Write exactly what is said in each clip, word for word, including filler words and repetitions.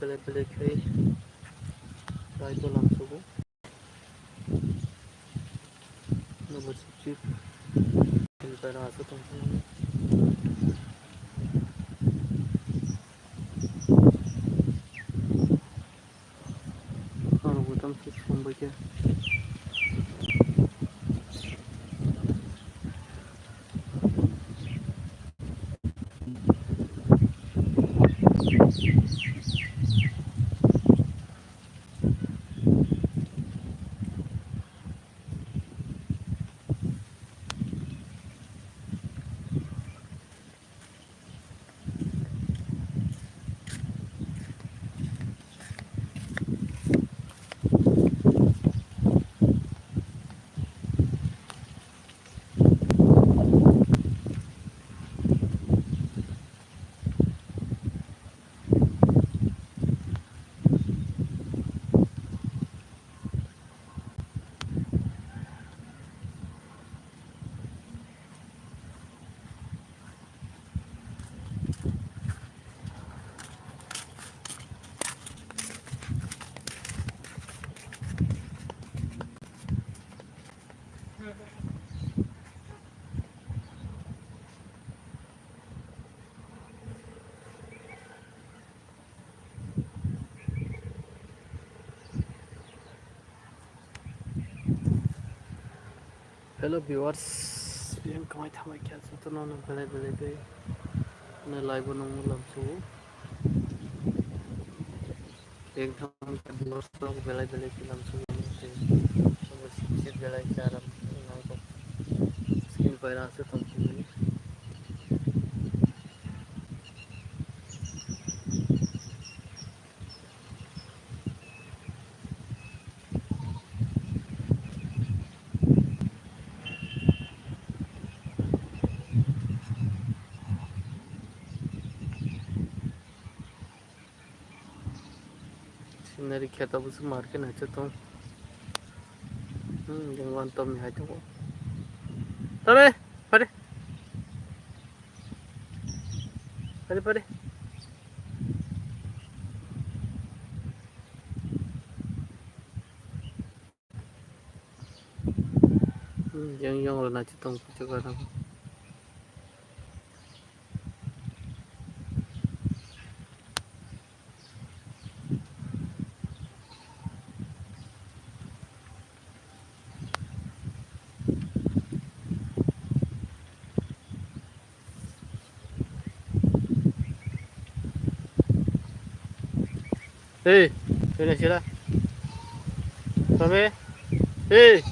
Belai belai khe rai dolam sugo. Number six. Ini pai rasa tongkha. Aro butang six sampai ke. Hello viewers, yang kamai thamai kya jotono no belai belai ke ne live no mulam su. Yang thamai kya viewers no belai belai ke lam su. Belai kya ram nang ko. Skin pai rasa tong. Scenery khe tabuk se market hai se tong. Hmm, jeng wan tom ni hai tongo. Tare, pare. Pare, pare. Hmm, yang, yang rwna chi tong puchuk rwna. Hey, kena sila. Kami. Hey.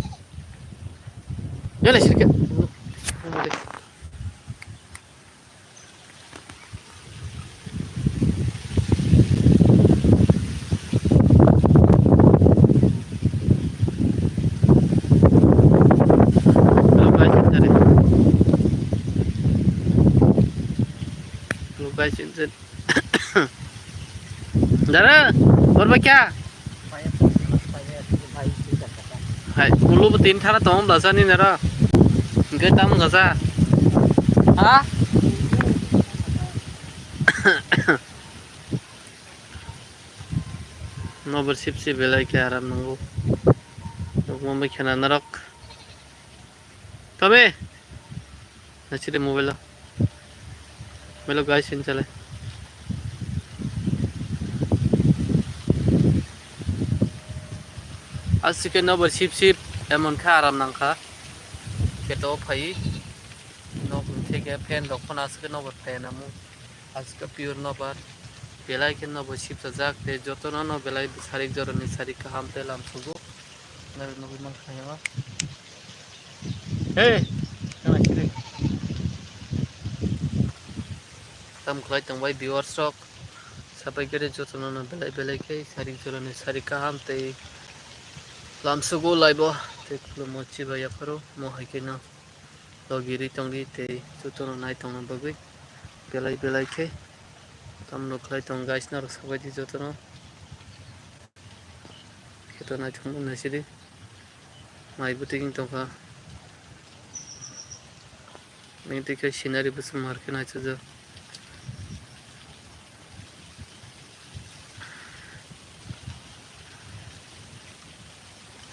Yana sila. Hello guys, enjoy. Dara, korba kya? Hai, ulu bo tin thara tong da sani nara. Ge tam gasa. Ha? Nobor sip sip belai khe aram nango. Nokma bai khena narok. Tabe. Nasiri mobile lo. Melo guys, in chale. Asike nobor sip sip emon kha aram nangkha. Keto phai. Nok theke fan rok phano asike nobor phai namu. Asike pure nobor. Belai khe nobor sip sajak tei jotono no belai sarik jorani sarik kaham tei lam sugo. Nari nobor man khayama. Hey, kana kiri. Tam khlai tong bai viewers rok. Sapai kiri jotono no belai belai khe sarik jorani sarik kaham tei lam sugo laibo tei khulummo chibai yapharo mo hai khe no logi ri tong di tei jotono nai tongna bagwi belai belai khe tamno khlai tong guys norok sabai di jotono. Kheto naithokno naisidi. Mai bwtwi wng tongkha. Nini twi khe scenery bwswk mar khe naithokjak.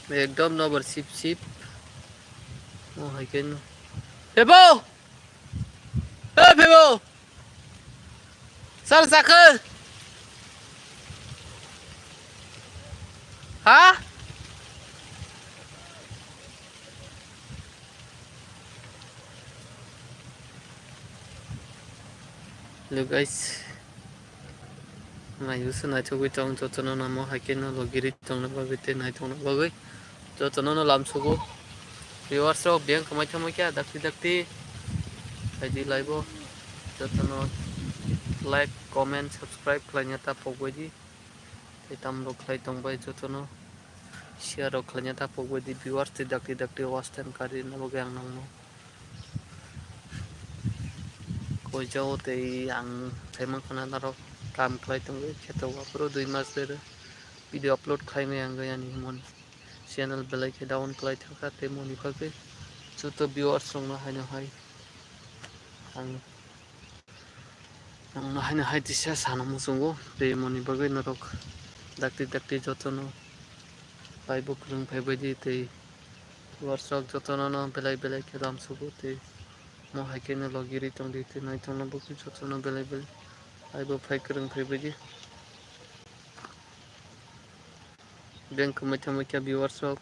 Ekdom nobar sip sip. Mo hai khe no. Phebo! Hey, phebo! Sal sakhe. Ha? Hello guys. Naibu se naithogwi tong jotono namo hai khe no logi ri tongna bagwi tei naithokna bagwi. Jotono no lamsugo. Viewers rok biyang kwmai thangma khe dakti dakti. Hai di live o. Jotono like, comment, subscribe khlaina ta pokbai di. Tei tamo rok khlai tongbai jotono share rok khlaina ta pokbai di. Viewers tei dakti dakti watch time kari na bagwi ang nangno. Koijao tei ang thaimankha na norok kam khlai tongwi kheto aphuru dui mas bere video upload khlaimaya wngwi ani himoni channel belai khe down khlai thangkha tei moni bagwi joto viewers rokno haino hai ang nangno haino hai tisa sana muchungo tei moni bagwi norok dakti dakti jotono live o kwrwng phaibai di tei viewers rok jotono no belai belai khe lamsugo tei mo hai khe no logi ri tong di tei naithokna bagwi jotono belai belai live o phai kwrwng phaibai di. Biyang kwmai thangma khe viewers rok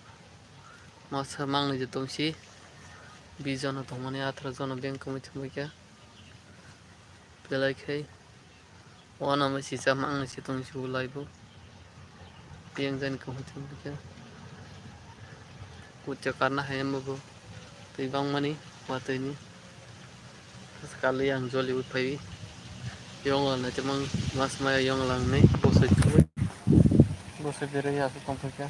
masa mangnwi je tongsi, bish jona tongmani atharo jona biyang kwmai thangma khe belai khe. Wana masi cha mang se tong si ulai bo. Piyang jani kaham thang khe. Kucha karna hayam bo. Tei bangmani watwi ni. Kali ang joli utphai. Yong lang na chamang mas maya yong lang nei bosoi khawi. Bosoi bere ya tong khe.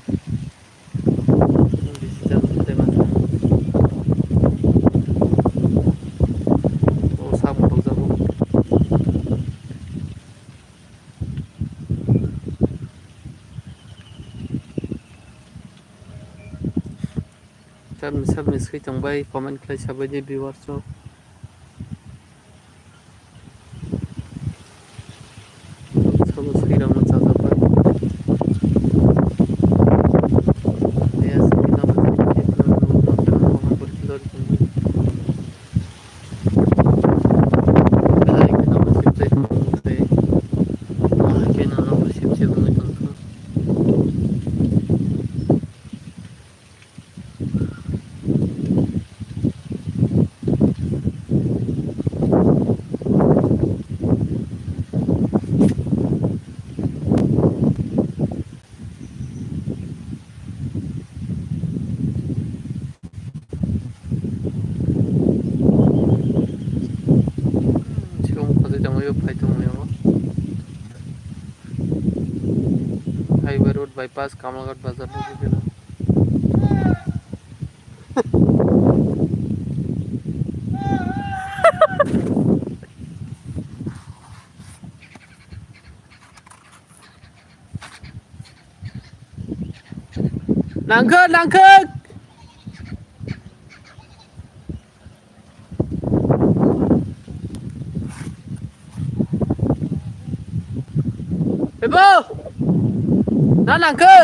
Sabni sabni swi tongbai comment khlai sabai di viewers rok. Sabo swi rok no chajakbai. Belai kheno bo sip chai tongmani tei ma hai khe nono bo sip chai wngwi tongkha. Sigon khosoi tongwi phai tongmani abo. Highway road bypass Kamalghat bazar nugwi mano. Nangkhe, nangkhe. Ebo! Na nangkhe?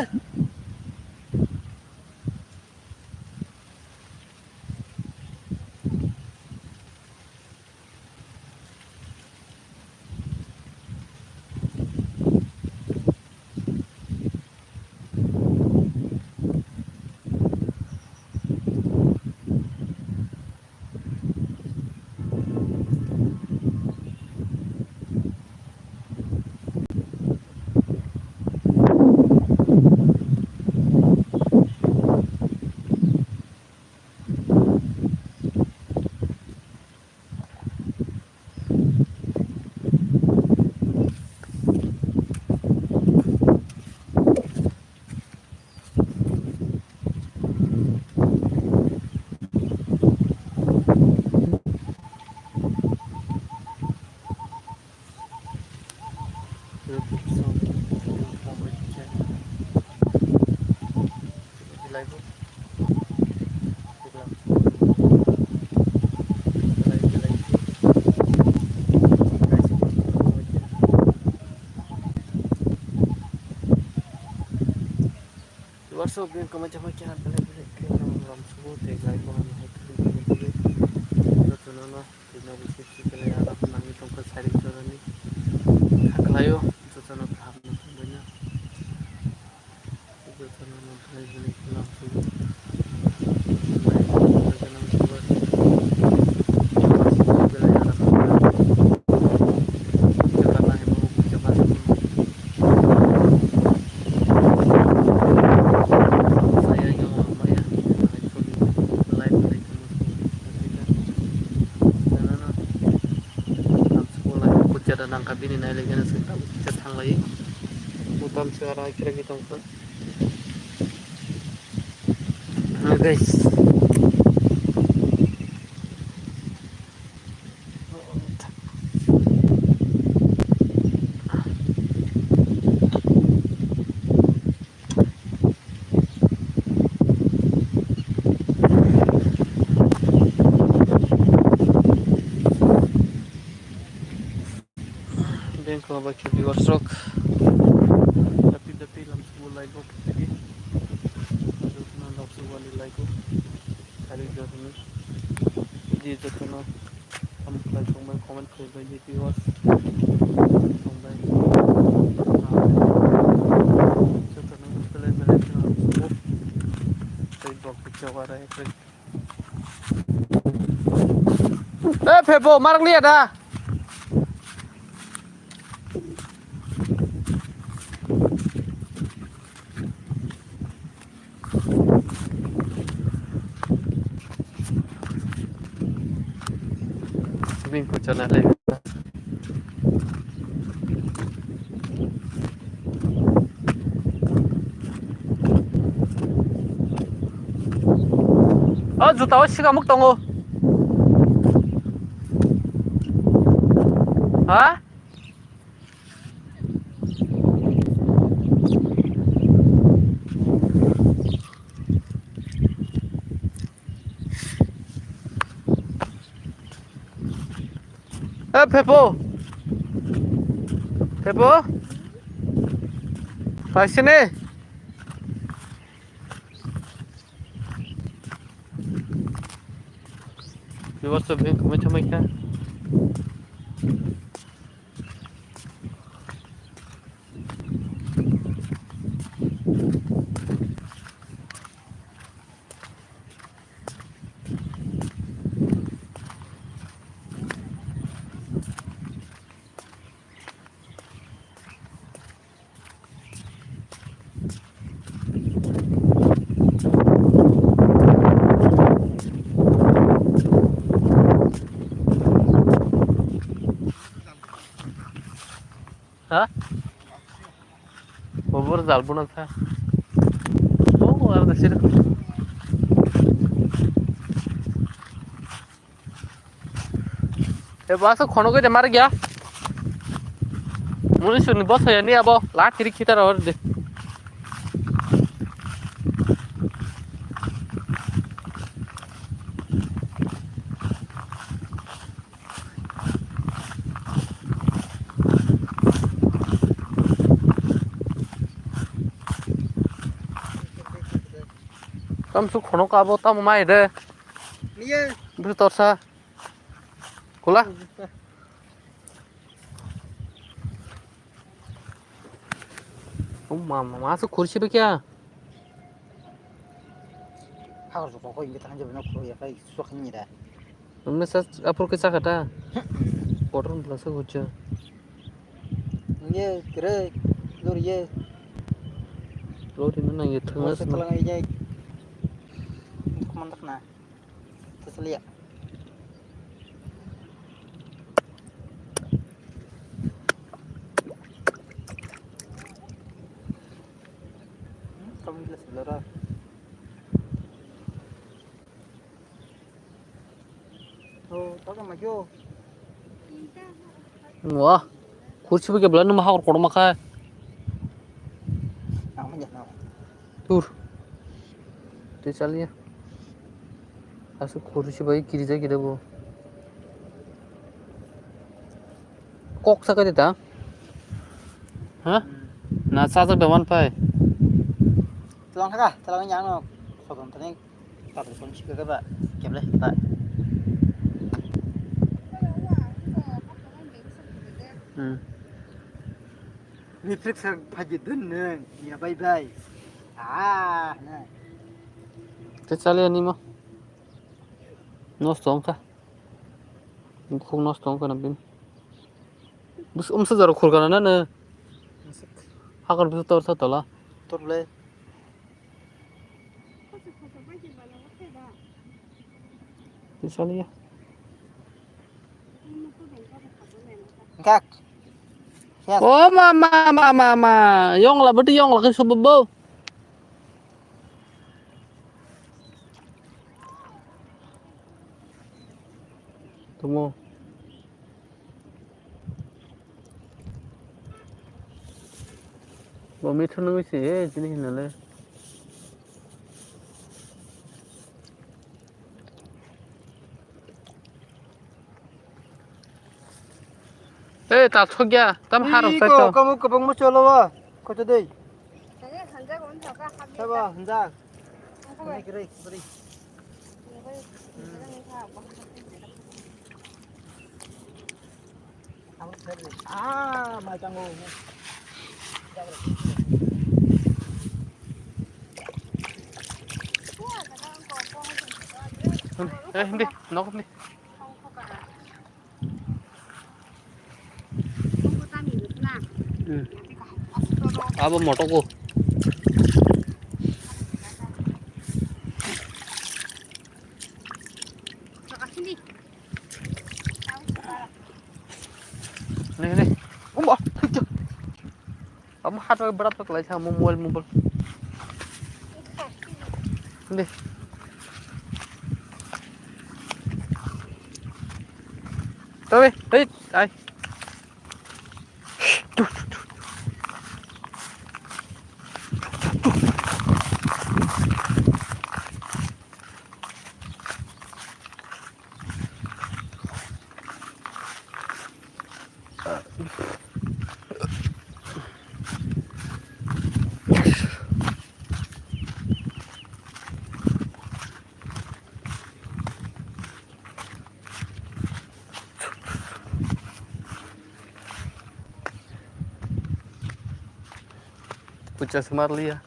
Viewers So, bini kwmai jama khe belai belai khe lam sugo tei lai bo hai khe jotono no tino bisi khe belai ada nangni tongkha sari jorani khaklaio jotono kaham no tongbaino jotono no belai belai khe lam sugo. Nangkha bini nailaigana se tabuk kisa thanglai. Butam se aro ai khe tongkha. Guys. Bengkok bai khe viewers rok. Dapi dapi lam sugo like bo khe di. Jotono lam sugo ani like o. Kari jotono. Di jotono. Am khlai tong bai comment khlai bai di viewers. Tong bai. Jotono belai belai khe lam sugo. Tei bok khe chawa rai khe. Eh, Pepo, marak liya da. Bini kuchana le. O juta o sikamuk tongo. Ha? Eh, Pepo. Pepo. Paisene. Viewers rok bini kwmai tongmai kha. Ha? Obor jal buna tha. O, ar da sir. E basa khono gede mar gya. Muni suni bosa ya ni abo la kiri kita rawar de. Tamsu khono kabo tamo mai de. Niye. Bru torsa. Kula. O mama, masa kursi be kya? Hagor jokol ko inge tang jebeno ko ya kai suak ni da. Mesa apor ke sakata. Kotor belasa hujja. Inge kere lor ye. Lor ini nang ye thangas. Thalang ye. Komandak na. Tasaliya. Kamu gila sebelah. Oh, tahu kan maju. Wah, kursi bagi belakang nama hawar kotor makai. Nama ya nama. Tur. Te chaliya. Asu kursi bai kiri jai kiri bo. Kok sakai de ta? Ha? Na chajak da wan pai. Tolong kha, tolong yang no. Sodom tani. Tabuk pun sih kagak ba. Keble ba. Hmm. Reflex phaji dun ne. Ya bye bye. Ah, na. Te chale ani mo. Nosto wngkha. Bukhuk nosto wngkha na bini. Bus-, umsa jora khurkana na no. Hakor bwsa tor sa tola. Tor le. Tisaliya. Kak. Yes. Oh, mama, mama, mama. Yong la, beti yong la, ke subuh bau. Tumo. Bo mithu nungwi se, eh, chini hinale. Eh, ta thok ya, tam harok sai to. Kamu kebang mo cholo wa, koto dei. Sabo, hanjak. Kebang. Kebang, kebang, kebang. Ah, mai tango. Eh, hindi, nok hindi. Hmm. Abo motoko. Nih, nih. Umba, itu. Amo hat rok berat rok lai sa mo mobile mobile. Deh. Tawi, hei, ai. Tuh, tuh, tuh. Pucha se marliya.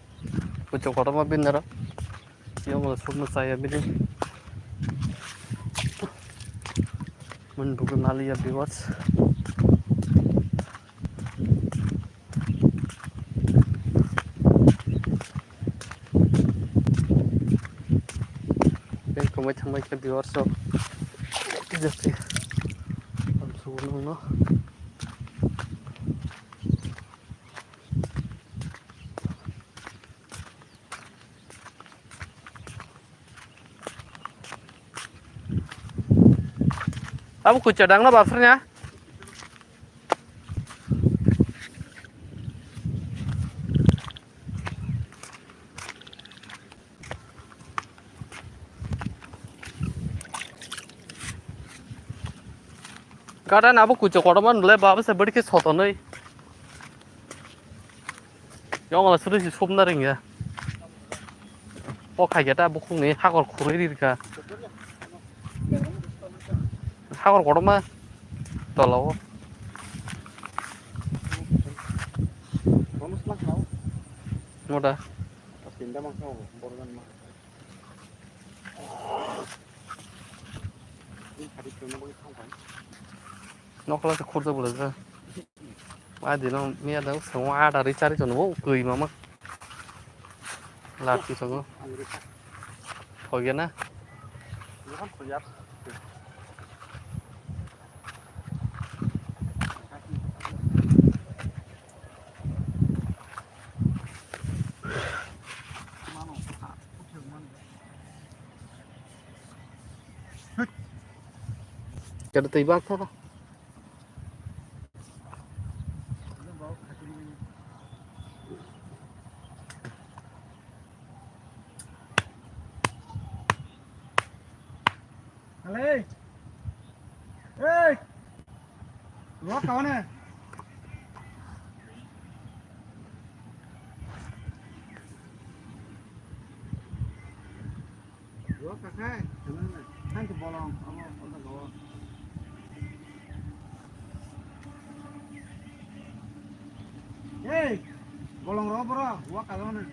Pucha kotorma bini aro. Yang wala sukma chaya bini. Mun buku maliya viewers. Tei kwmai thangbai khe viewers rok. Jati. Am sugu nung no. Abo kucha dang na bafrnya. Gada na abo kucha kotorma nulai baba se bwrwi khe sotonwi. Yong la suri si sumna ringya. O khaikhe ta bukhukni hakor khurui rirkha. Hakor kotorma tolao. Moda. Nokla se khurjak bwlajak. Ma dino miya dang swngo ada ri chari chwng bo kwi mama. Lati chwng. Thogya na. Kada tei bak thaka. Alei. Ei. Lo kawan eh. Kakai, thank you, bolong. Abo, abo, abo. Hey, bolong ro bro, wa kalona.